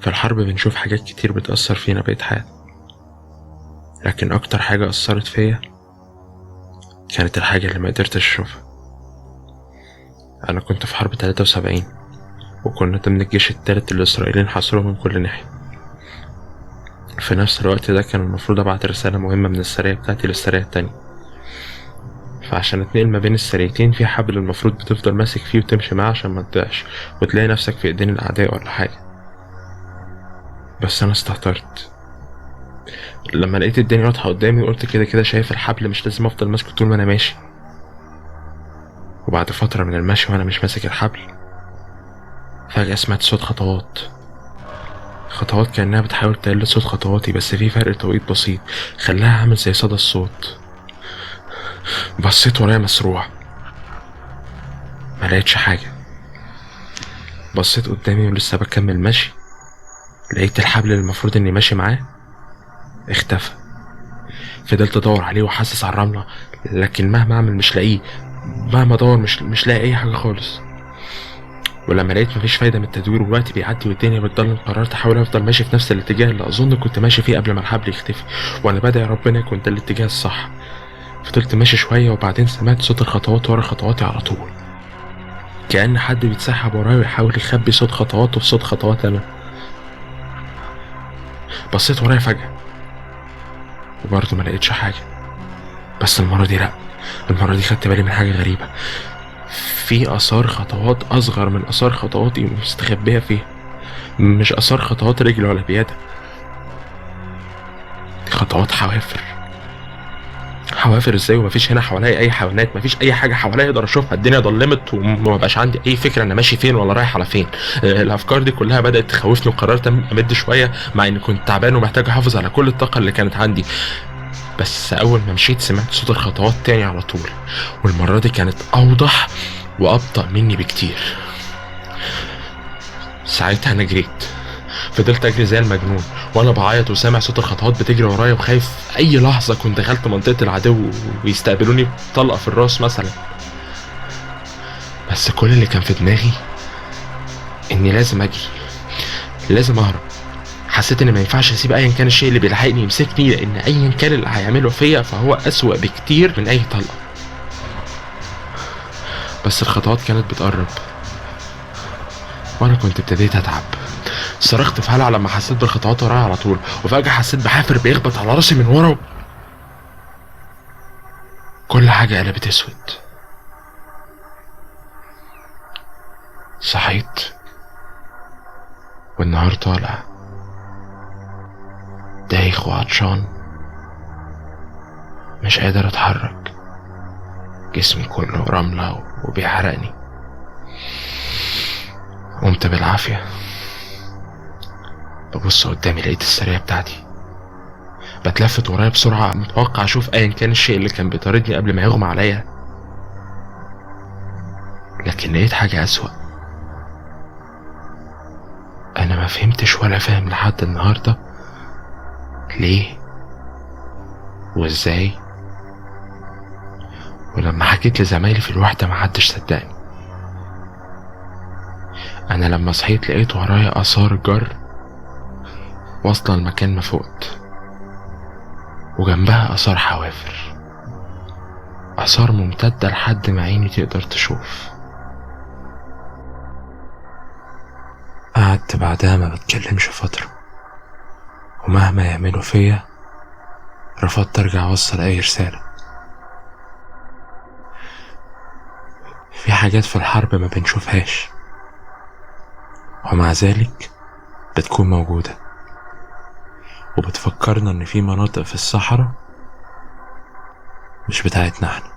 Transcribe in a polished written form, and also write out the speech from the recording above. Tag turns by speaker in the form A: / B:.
A: في الحرب بنشوف حاجات كتير بتأثر فينا بقية حياتنا، لكن أكتر حاجة أثرت فيا كانت الحاجة اللي ما قدرتش أشوفها. أنا كنت في حرب 73، وكنا ضمن الجيش التالت اللي الإسرائيليين حاصروه من كل ناحية. في نفس الوقت ده كان المفروض أبعت رسالة مهمة من السرية بتاعتي للسرية التانية، فعشان اتنقل ما بين السريتين في حبل المفروض بتفضل ماسك فيه وتمشي معاه عشان ما تضيعش وتلاقي نفسك في ايدين الأعداء ولا حاجة. بس أنا استهترت لما لقيت الدنيا واضحة قدامي، وقلت كده كده شايف الحبل، مش لازم أفضل ماسكه طول ما أنا ماشي. وبعد فترة من المشي وأنا مش ماسك الحبل، فجأة سمعت صوت خطوات، خطوات كأنها بتحاول تقلد صوت خطواتي، بس في فرق توقيت بسيط خلاها عامل زي صدى الصوت. بصيت ورايا مسروع، ما لقيتش حاجة. بصيت قدامي ولسه بكمل مشي، لقيت الحبل اللي المفروض اني ماشي معاه اختفى. فضلت ادور عليه وحاسس على الرملة، لكن مهما اعمل مش لاقيه، مهما ادور مش لاقي اي حاجة خالص. ولما لقيت مفيش فايدة من التدوير والوقت بيعدي والدنيا بتضلم، قررت احاول افضل ماشي في نفس الاتجاه اللي اظن كنت ماشي فيه قبل ما الحبل يختفي، وانا بدعي ربنا يكون ده الاتجاه الصح. فضلت ماشي شوية وبعدين سمعت صوت الخطوات ورا خطواتي على طول، كأن حد بيتسحب ورايا ويحاول يخبي صوت خطواته في صوت خطوات انا. بصيت ورايا فجأة وبرضه ما لقيتش حاجة، بس المرة دي لأ، المرة دي خدت بالي من حاجة غريبة، في آثار خطوات أصغر من آثار خطواتي مستخبية فيها، مش آثار خطوات رجل ولا بيادة، دي خطوات حوافر. حوافر ازاي ومفيش هنا حواليا اي حيوانات، مفيش اي حاجة حواليا اقدر اشوفها، الدنيا ضلمت وما بقاش عندي اي فكرة انا ماشي فين ولا رايح على فين. الافكار دي كلها بدات تخوفني وقررت امد شوية، مع اني كنت تعبان ومحتاج احافظ على كل الطاقة اللي كانت عندي. بس اول ما مشيت سمعت صوت الخطوات تاني على طول، والمرة دي كانت اوضح وابطا مني بكتير. ساعتها انا جريت، فضلت اجري زي المجنون وانا بعيط وسامع صوت الخطوات بتجري ورايا، وخايف اي لحظة كنت دخلت منطقة العدو ويستقبلوني بطلقه في الراس مثلا. بس كل اللي كان في دماغي اني لازم اجري، لازم اهرب. حسيت ان ما ينفعش اسيب ايا كان الشيء اللي بيلحقني يمسكني، لان ايا كان اللي هيعمله فيا فهو اسوأ بكتير من اي طلقه. بس الخطوات كانت بتقرب وانا كنت ابتديت اتعب. صرخت في هلع لما حسيت بالخطوات ورايا على طول، وفجأة حسيت بحافر بيخبط على راسي من ورا، كل حاجة قلبت اسود. صحيت والنهار طالع، دايخ وعطشان، مش قادر اتحرك، جسمي كله رملة وبيحرقني. قمت بالعافية، ببص قدامي لقيت السرية بتاعتي. بتلفت ورايا بسرعة متوقع اشوف ايا كان الشيء اللي كان بيطاردني قبل ما يغمى عليا، لكن لقيت حاجة أسوأ. انا ما فهمتش ولا فاهم لحد النهاردة ليه وازاي، ولما حكيت لزمايلي في الوحدة ما حدش صدقني. انا لما صحيت لقيت ورايا آثار جر واصلة المكان ما فوقت، وجنبها آثار حوافر، آثار ممتدة لحد ما عيني تقدر تشوف. قعدت بعدها ما بتكلمش فترة، ومهما يعملوا فيا رفضت أرجع أوصل أي رسالة. في حاجات في الحرب ما بنشوفهاش، ومع ذلك بتكون موجودة، وبتفكرنا إن في مناطق في الصحراء مش بتاعتنا احنا.